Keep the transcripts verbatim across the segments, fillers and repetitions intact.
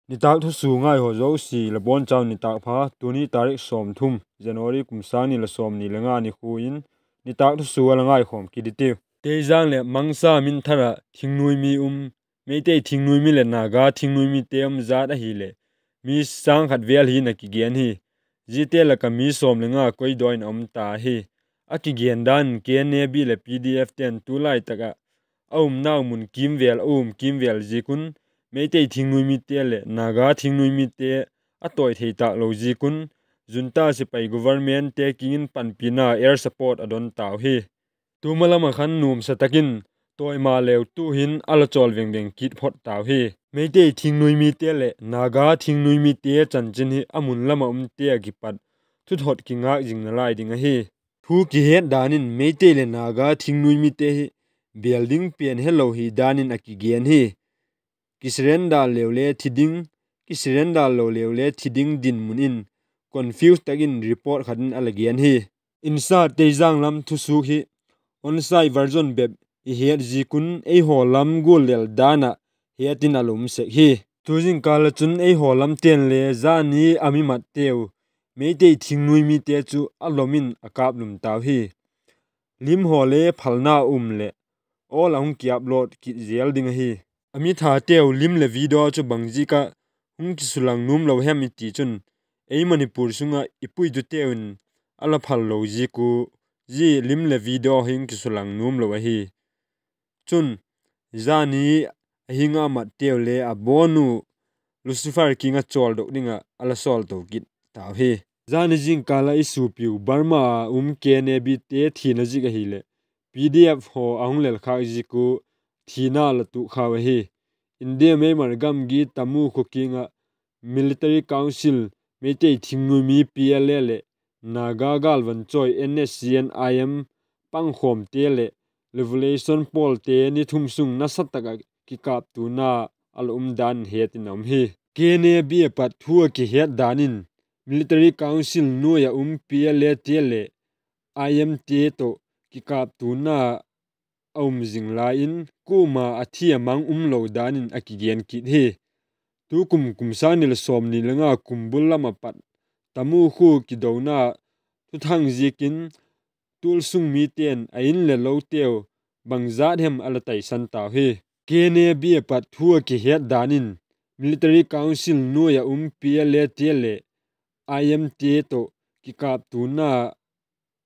Nitâk thusua ngai haw zosia la bawn chau nitâk pha. Tuni tarik sawmthum January kum sâng ni le sawmni le nga ni khu in nitâk thusua la ngaikhawm kit i tiu. Teizang leh Mangsa minthar ah thingnuai mi um, Meitei thingnuai mi leh Naga thingnuai mite um zat ahileh mi sâng khat vêl hi'n a kigen hi. Ziate lak ah mi sawm le nga koidaw in a um ta hi. A kigen dan in K N A B leh P D F te'n tulai tak ah a umnau mun kîmvêl a um kîmvêl ziak un Meitei thingnuai mite leh Naga thingnuai mite a tawi thei tâk lo ziak un junta sipai governmentte kiang in panpina air support a don tau hi. Tuma lam ah khan nuamsa tak in tawi maleu tu hin a la chawl veng veng kit phot tau hi. Meitei thingnuai mite leh Naga thingnuai mite chanchin hi a mun lam ah umte ah kipat thuthot kingâk zing nalai ding ahi. Thu kihet dan in Meitei leh Naga thingnuai mite hi bêl ding pen helo hi dan in a kigen hi. Kisurrender leu le thi ding, kisurrender lo leu le thi ding dinmun in confuse tak in report khat in a la gen hi. Insa Teizang lam thusuak hi onsite version bep i het ziak un eihaw lam gual lel dan ah het in a la um sek hi. Tu zingkâl ah chun eihaw lamte'n le zani a mi matteu Meitei thingnuai mite chu a lom in a kâplum tau hi. Lim haw le phalna um leh awl a hung ki upload kit zel ding ahi. A mi thateu lim leh video chu bang ziak ah hung kisulang nuam lo hem i ti chun, ei Manipur sung ah i puituteu in a la phal lo ziak u, zia lim leh video hi hung kisulang nuam lo ahi. Chun, zani a hing a matteu le a bawn u Lucifer kiang ah chawldok ding ah a la sawl to kit tau hi. Zani zingkâl ah i suapiu Burma a um K N A Bte thina ziak ahileh P D F haw a hung lelkhâk ziak u thina la tuak khau ahi. India Myanmar gamgi Tamu khua kiang ah Military Council, Meitei thingnuai mi P L A leh Naga gâlvan chawi N S C N I M pangkhawmte leh Revolution pawlte ni thum sung nasa tak ah kikâptuana a la um dan het in a um hi. K N A B a pat thu a kihet dan in Military Council nuai ah um P L Ate leh I M te tawh kikâptuana a um zing lai in kuama a thi a mang um lo dan in a kigen kit hi. Tukum kum sâng ni leh sawmni le nga kum bul lam ah pat Tamu khua kidona thuthang ziakin tualsung mite'n a in leh loteu bangzat hem a la taisan tau hi. K N A B a pat thu a kihet dan in Military Council nuai ah um P L Ate leh I M te tawh kikâptuana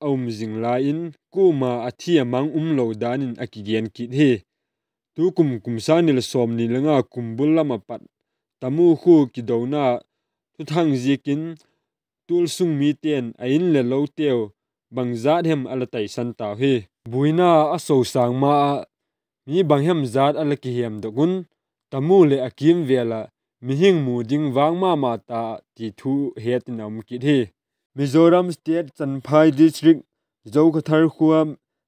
a um zing lai in kuama a thi a mang um lo dan in a kigen kit hi. Tukum kum sâng ni leh sawmni le nga kum bul lam ah pat Tamu khua kidona thuthang ziakin tualsung mite'n a in leh loteu bangzat hem a la taisan tau hi. Buaina a sosâng ma ah mi bang hem zat a la kihemdok un, Tamu leh a kîmvêl ah mihing mu ding vang ma ma ta ti thu het in a um kit hi. Mizoram State Champhai District Zokhawthar khua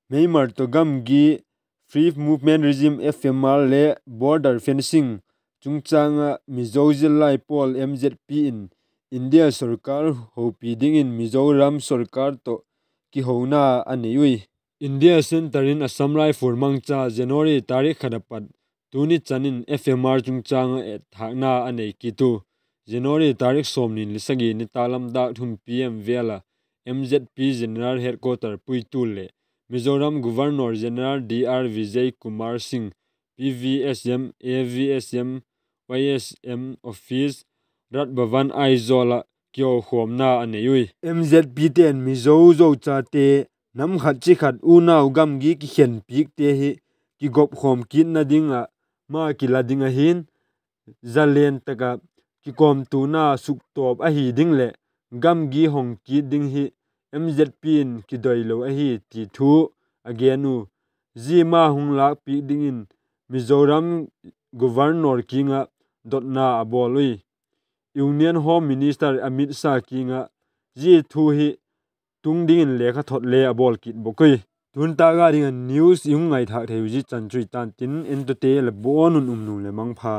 Myanmar tawh gamgi Free Movement Regime, F M R, leh border fencing chungchâng ah Mizo zillai pawl M Z P in India sorkar hopi dingin Mizoram sorkar tawh kihona a nei ui. India Centre in Assam Rifle mangcha January tarik khat a pat tuni chan in F M R chungchâng ah etthâkna a nei kit u. January tarik sawmni le sagi nitâk lam dâk thum P M vêl ah M Z P General Headquarter puitu leh Mizoram Governor General D R Vijay Kumar Singh, P V S M, A V S M, Y S M office, Raj Bhavan Aizawl ah kihokhawmna a nei ui. M Z P te'n Mizo zochate nam khat chi khat unau gamgi kikhenpiakte hi kigopkhawm kitna ding ah ma kila ding ahi'n, zalen tak ah kikawmtuana suktawp ahi ding leh gamgi hong kit ding hi M Z P in kidoilo ahi ti thu a gen u. Zia ma hung lâkpiak dingin Mizoram Governor kiang ah dotna a bawl ui. Union Home Minister Amit Shah kiang ah zia thu hi tung dingin lekhathot le a bawl kit bawk ui. Tuntâk a ding ah news i hung ngaithâk thei u zia chan chu i tan tin, entute la bawn un um nuam leh mangpha.